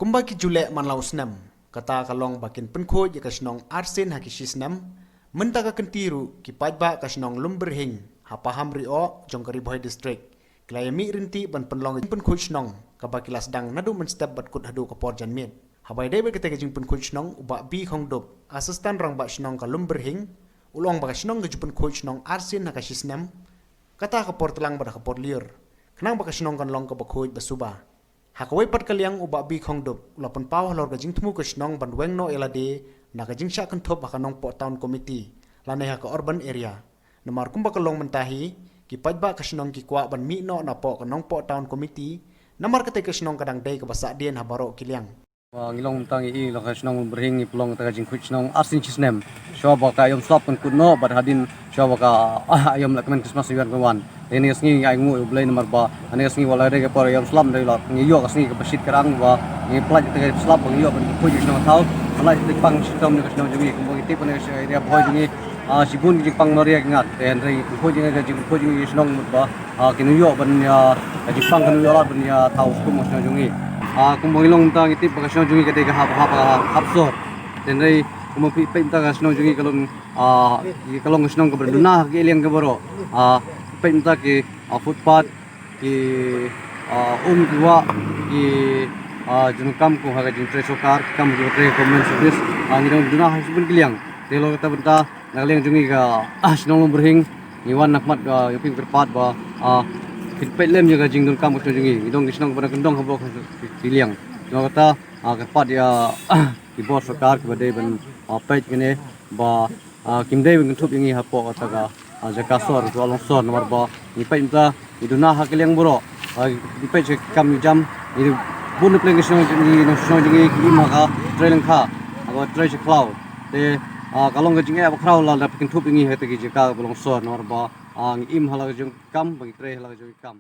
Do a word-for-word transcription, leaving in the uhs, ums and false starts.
Kumba ki ju leh man la u snem, kata ka long ba kin pynkhuid ïa ka shnong arsien ha ki shisnem. Mynta ka kynti ruh ki paidbah ka shnong Lumbyrhing ha Pahamrioh jong ka Ri Bhoi District ki la ïa mih ryntih ban pynlong ka jingpynkhuid shnong kaba ki la sdang naduh mynstep bad kut haduh ka por janmiet. Haba ïadei bad katei ka jingpynkhuid shnong, u Bah B. Khongdup, Assistant Rangbah Shnong ka Lumbyrhing, u la ong ba ka shnong ka ju pynkhuid shnong arsien ha ka shisnem, kata ka por tlang bad ka por lyiur, khnang ba ka shnong kan long kaba khuid ba suba. Ha kawei pat ka liang, u Bah B. Khongdup u la pynpaw halor ka jingthmu ka shnong ban weng noh ïa lade na ka jingshah kynthup ha ka Nongpoh Town Committee lane ha ka urban area. Namar kumba ka long mynta hi, ki paidbah ka shnong ki kwah ban mih noh napoh ka Nongpoh Town Committee, namar katei ka shnong ka dang dei kaba sahdien ha baroh ki liang. Ba ngi long mynta ngi i la ka shnong Lumbyrhing ngi pynlong kata ka jingkhuid shnong arsien shisnem. Shuwa ba ka aïom slap kan kut noh bad hadien shuwa ba ka, ah, aïom la kmen Christmas ïa wan kan wan. Te kane ka sngi ngi ainguh ïa U Blei namar ba kane ka sngi wat la dei ka por aïom slap, dei la ngi ïoh ka sngi kaba shit ka rang ba ngi pynlait kata ka slap ba ngi ïoh ban khuid ïa ka shnong thaw. Pynlait kata ka pang shitom ïa ka shnong jong ngi, kumba ngi tip kane ka area Bhoi jong ngi, ah, shibun ki jingpang noria ki ngat. Te hynrei khuid ïa ka jingkhuid ïa ka shnong mut ba, ah, kin ïoh ban ïa ka jingpang, kin ïoh lad ban ïa thaw skum ka shnong jong ngi. Ah, kumba ngi long mynta ngi tip ba ka shnong jong ngi ka dei ka hap, hap, hap sor. Te hynrei kumba phi peit mynta ka shnong jong ngi ka long, ah, ka long ka shnong kaba duna ha ki liang ki baroh. Ah, peit mynta ki, ah, footpath, ki, ah, um ki wah, ki, ah, jingdonkam kum ha ka jingtrei sorkar, kam jingtrei government service, ah, ngi dang duna ha shibun ki liang. Te halor kata bynta na ka liang jong ngi ka, ah, shnong Lumbyrhing, ngi wan na khmat, ah, ïa phi kyrpad ba, ah, phin peit lem ïa ka jingdonkam ka shnong jong ngi. Ngi dang ki shnong kaba dang kyndong ha baroh ki liang. Shnong kata, ah, kyrpad ïa, ah, ki bor sorkar kiba dei ban, ah, peit kane ba, ah, kim dei ban kynthup ïa ngi hapoh kata ka, ah, jaka sor, ka long sor namar ba ngi peit mynta ngi duna ha ki liang baroh. Ah, ngi peit sha ki kam ngi jam, ngi bun na pdeng ki shnong jong ngi, nong shnong jong ngi ki im ha ka trei lyngkha, haba trei sha khlaw. Te, ah, ka long ka jingeh ba khraw lada phi kynthup ïa ngi ha kata ki jaka ba long sor namar ba, ah, ngi im ha la ka jong ki kam, ba ngi trei ha la ka jong ki kam.